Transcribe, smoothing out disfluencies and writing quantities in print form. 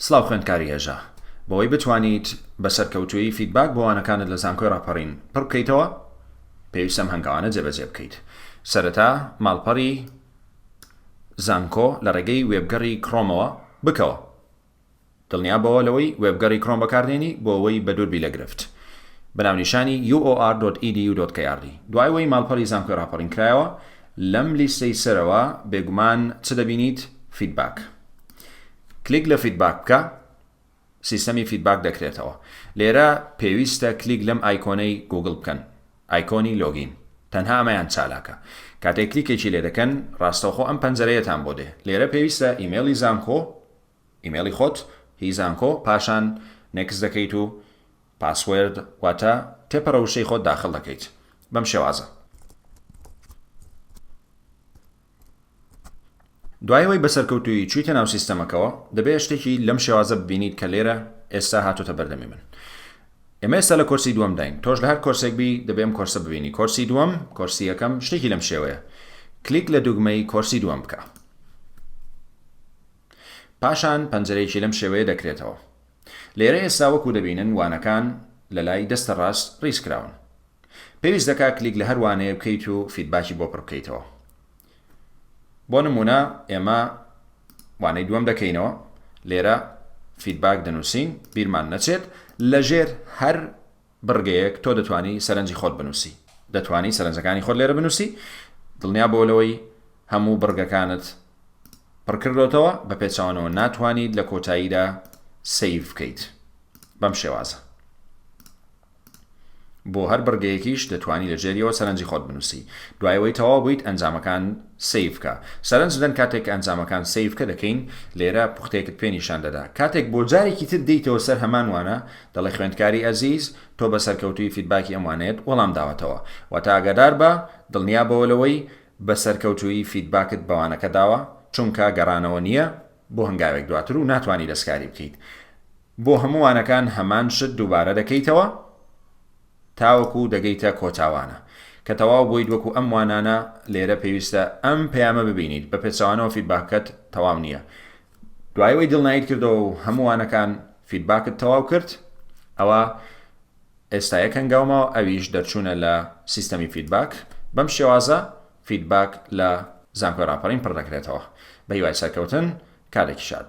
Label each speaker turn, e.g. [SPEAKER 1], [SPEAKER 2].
[SPEAKER 1] سڵاو خوێندکاری هێژا، بەوەی بتوانیت بە سەرکەوتوویی feedback بۆ وانەکانت لە زانکۆی ڕاپەڕین پڕ بکەیتەوە، پێویستە ئەم هەنگاوانە جێبەجێ بکەیت. سەرەتا ماڵپەڕی زانکۆ لە ڕێگەی وێبگەڕی کرۆمەوە بکەوە. دڵنیابەوە لەوەی وێبگەڕی کرۆم بەکاردێنی بۆ ئەوەی بەدوور بی لە گرفت. بە ناونیشانی uor.edu.kr دوای ئەوەی ماڵپەڕی زانکۆی ڕاپەڕین کرایەوە، لەم لیستەی سەرەوە بێگومان چ دەبینیت؟ feedback. کلیک لە feedback بکە، سیستەمی feedback دەکرێتەوە. لێرە پێویستە کلیک لەم ئایکۆنەی گوگڵ بکەن، ئایکۆنی login. تەنها ئەمەیان چالاکە. کاتێک کلیکێکی لێ دەکەن، ڕاستەوخۆ ئەم پەنجەرەیەتان بۆ دێ. لێرە پێویستە ئیمەیڵی زانکۆ، ئیمەیڵی خۆت، هی زانکۆ، پاشان next دەکەیت و password واتە تێپەڕە وشەی خۆت داخڵ دەکەیت. بەم شێوازە. دوای ئەوەی بە سەرکەوتوویی چوویتە ناو سیستەمەکەوە، دەبێت شتێکی لەم شێوازە ببینیت کە لێرە ئێستا هاتۆتە بەردەمی من. ئێمە ئێستا لە کۆرسی دووەمداین، تۆش لە هەر کۆرسێک بی دەبێ ئەم کۆرسە ببینی. کۆرسی دووەم، کۆرسی یەکەم، شتێکی لەم شێوەیە. کلیک لە دوگمەی کۆرسی دووەم بکە. پاشان پەنجەرەیەکی لەم شێوەیە دەکرێتەوە. لێرە ئێستا وەکو دەبینن وانەکان لە لای دەستە ڕاست ڕیز کراون. پێویست دەکا کلیک لە هەر وانەیە بکەیت و feedback ی بۆ پڕ بکەیتەوە. بۆ نموونە ئێمە وانەی دووەم دەکەینەوە، لێرە feedback دەنووسین، بیرمان نەچێت لەژێر هەر بڕگەیەک تۆ دەتوانی سەرنجی خۆت بنووسی. دەتوانی سەرنجەکانی خۆت لێرە بنووسی، دڵنیا بۆ لەوەی هەموو بڕگەکانت پڕکردۆتەوە، بە پێچەوانەوە ناتوانیت لە کۆتاییدا save بکەیت بەم شێوازە. بۆ هەر بڕگەیەکیش دەتوانی لە ژێریەوە سەرنجی خۆت بنووسی. دوای ئەوەی تەواو بوویت ئەنجامەکان save بکە. سەرنج بدەن کاتێک کە ئەنجامەکان save بکە دەکەین لێرە پوختەیەکت پێ نیشان دەدا. کاتێک بۆ جارێکی تر دێیتەوە سەر هەمان وانە دەڵێ خوێندکاری ئەزیز تۆ بە سەرکەوتوویی feedback ی ئەم وانەیەت وەڵام داوەتەوە. واتە ئاگادار بە، دڵنیا بەوە لەوەی بە سەرکەوتوویی feedback ت بە وانەکە داوە، چونکە گەڕانەوە نییە بۆ هەنگاوێک دواتر و ناتوانی دەستکاری بکەیت. بۆ هەموو وانەکان هەمان شت دووبارە دەکەیتەوە تاوەکو دەگەیتە کۆتا وانە. کە تەواو بوویت وەکو ئەم وانانە لێرە پێویستە ئەم پەیامە ببینیت بە پێچەوانەوە feedback ەکەت تەواو نییە. دوای ئەوەی دڵنیایت کردەوە و هەموو وانەکان feedback ت تەواو کرد ئەوا ئێستا یەک هەنگاو ماوە ئەویش دەرچوونە لە سیستەمی feedback، بەم شێوازە feedback لە زانکۆی ڕاپەڕین پڕ دەکرێتەوە. بەهیوای سەرکەوتن، کاتێکی شاد.